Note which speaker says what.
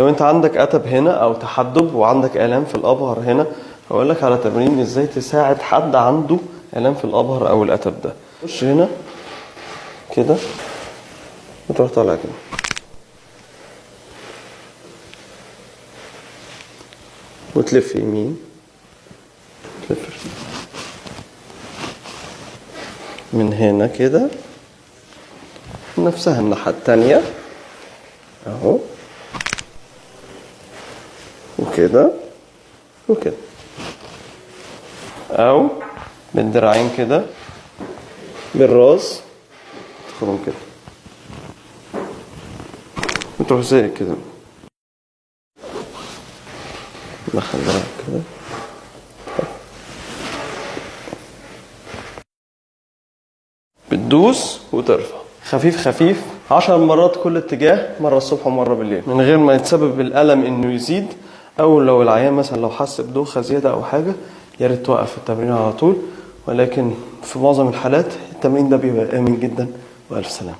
Speaker 1: لو انت عندك اتب هنا او تحدب وعندك الام في الابهر هنا، هقول لك على تمرين ازاي تساعد حد عنده الام في الابهر او الاتب ده. خش هنا كده وتروح طالع كده، وتلف يمين، تلف من هنا كده، نفسها الناحية التانية اهو، وكده وكده، او بالدراعين كده بالراس تاخدهم كده وتروح زي كده، دخل دراعك كده، بتدوس وترفع خفيف خفيف 10 مرات كل اتجاه، مرة الصبح ومرة بالليل، من غير ما يتسبب الألم إنه يزيد. أو لو العيان مثلا لو حس بدوخة زيادة أو حاجة، يا ريت توقف التمرين على طول، ولكن في معظم الحالات التمرين ده بيبقى آمن جدا. وألف سلامة.